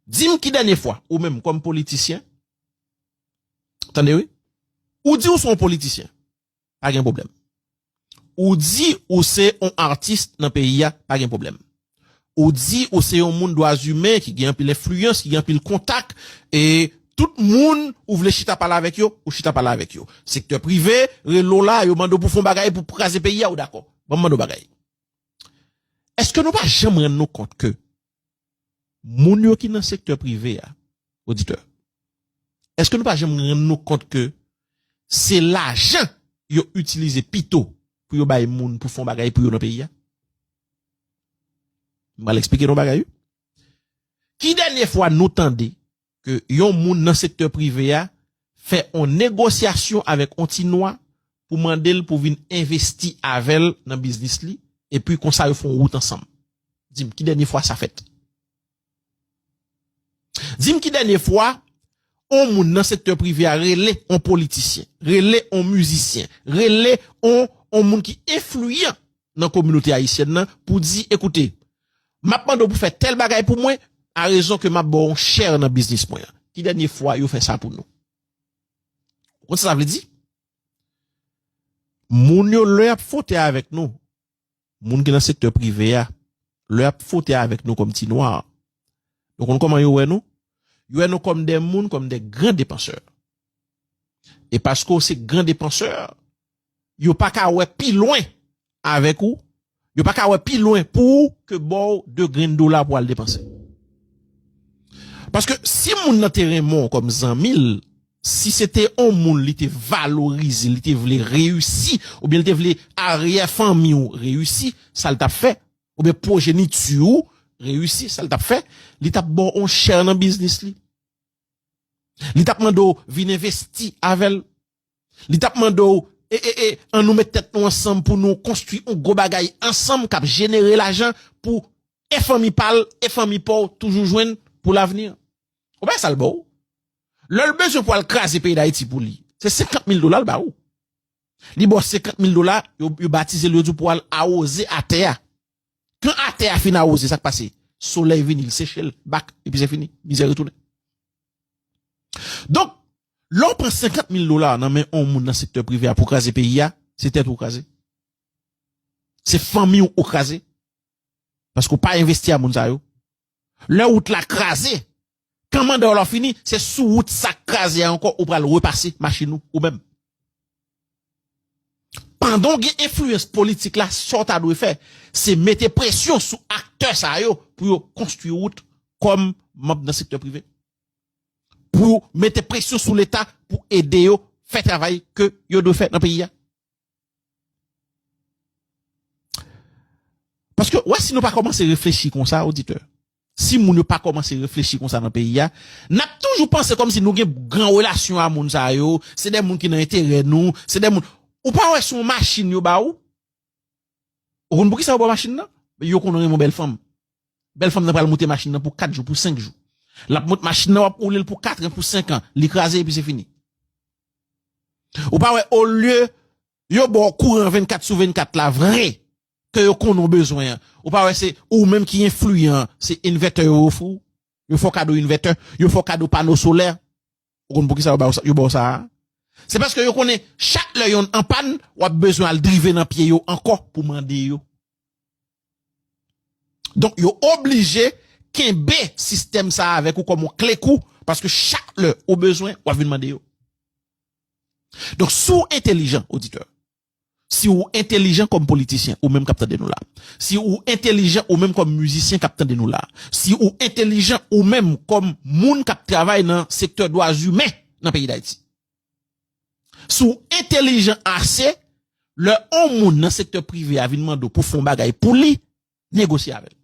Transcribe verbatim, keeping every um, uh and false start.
Di m ki dènye fwa, ou menm kòm politisyen, tande wi, ou di ou se yon politisyen, pa gen pwoblèm. Ou di ou se yon atis nan peyi a, pa gen pwoblèm. Ou di ou se yon moun dwa imen ki gen anpil enfliyans, ki gen anpil kontak, e tout moun ou vle chita pale avèk yo, ou chita pale avèk yo. Sektè prive, rele w la, yo mande w pou fè yon bagay, pou kraze peyi a, ou dakò. Ban m mande w bagay. Èske nou pa janm rann nou kont ke moun yo ki nan sektè prive a, oditè, èske nou pa janm rann nou kont ke se lajan yo itilize pito pou yo bay moun pou fè yon bagay pou yo nan peyi a? M pral eksplike nou yon bagay, wi. Ki dènye fwa nou tande ke yon moun nan sektè prive a fè yon negosyasyon avèk yon ti nwa pou mande l pou vin envesti avè l nan biznis li, epi konsa yo fè yon wout ansanm? Di m, ki dènye fwa sa fèt? Di m ki dènye fwa yon moun nan sektè prive a rele yon politisyen, rele yon mizisyen, rele yon, yon moun ki enfliyan nan kominote ayisyèn nan pou di, ekoute, m ap mande w pou fè tèl bagay pou mwen, a rezon ke m ap ba w yon chè nan biznis mwen an. Ki dènye fwa yo fè sa pou nou? Ou konn sa sa vle di? Moun yo, lè y ap fwote avèk nou, moun ki nan sektè prive a, lè y ap fwote avèk nou kòm ti nwa, nou konn kòman yo wè nou? Yo wè nou kòm de moun, kòm de gran depansè. E paske w se gran depansè, yo pa ka wè pi lwen avèk ou, yo pa ka wè pi lwen pou ou ke ba w de grenn dola pou al depanse. Paske si moun nan te renmen w kòm zanmi l, si se te yon moun li te valorize, li te vle reyisi, oubyen li te vle aryè fanmi w reyisi, sa l t ap fè, oubyen pwojeniti w reyisi, sa l t ap fè, li t ap ba w yon chè nan biznis li. Li t ap mande w vin envesti avè l. Li t ap mande w, e, e, e, an nou met tèt nou ansanm pou nou konstwi yon gwo bagay ansanm k ap jenere lajan pou e fanmi pa l, e fanmi pa w toujou jwenn pou lavni. Ou pa wè sa l ba w? Lè l bezwen pou al kraze peyi Dayiti pou li, se senkant mil dola l ba ou. Li ba w senkant mil dola, yo, yo batize l, yo di w pou al awoze atè a. Kan atè a fin awoze, sa k pase? Solèy vini, l seche l, bak, epi se fini, mizè retounen. Donk, lè w pran senkant mil dola nan men yon moun nan sektè prive a pou kraze peyi a, se tèt ou w kraze. Se fanmi w ou kraze. Paske w pa envesti a moun sa yo. Lè wout la kraze, kan manda w la fini, se sou wout sa k kraze a ankò ou pral repase machin ou, ou menm. Pandan w gen enfliyans politik la, sa w ta dwe fè, se mete presyon sou aktè sa yo pou yo konstwi wout kòm manm nan sektè prive. Pou mete presyon sou Leta pou ede yo fè travay ke yo dwe fè nan peyi a. Paske, w wè, si nou pa kòmanse reflechi konsa, oditè, si moun yo pa kòmanse reflechi konsa nan peyi a, n ap toujou panse kòmsi nou gen gran relasyon a moun sa yo, se de moun ki nan enterè nou, se de moun. Ou pa wè se yon machin yo ba ou? Ou konn poukisa yo ba w machin nan? Yo konn renmen yon bèl fanm. Bèl fanm nan pral moute machin nan pou kat jou, pou senk jou. L ap moute machin nan, w ap woule l pou kat an, pou senk an. Li kraze epi se fini. Ou pa wè, olye yo ba w kouran vennkat sou vennkat la vre, ke yo konnen w bezwen an. Ou pa wè se ou menm ki enfliyan, se envètè yo ofri w. Yo fè w kado envètè, yo fè w kado pano solè. Ou konn poukisa yo ba w sa, yo ba w sa a? Se paske yo konnen chak lè yonn an pàn, w ap bezwen al drive nan pye yo ankò pou mande yo. Donk, yo oblije kenbe sistèm sa a avèk ou kòm yon kle kou, paske chak lè ou bezwen, w ap vin mande yo. Donk, si w entelijan, oditè, si w entelijan kòm politisyen, ou menm k ap tande nou la, si w entelijan ou menm kòm mizisyen k ap tande nou la, si w entelijan ou menm kòm moun k ap travay nan sektè dwa imen nan peyi Dayiti, si w entelijan ase, lè yon moun nan sektè prive a vin mande w pou fè yon bagay pou li, negosye avè l.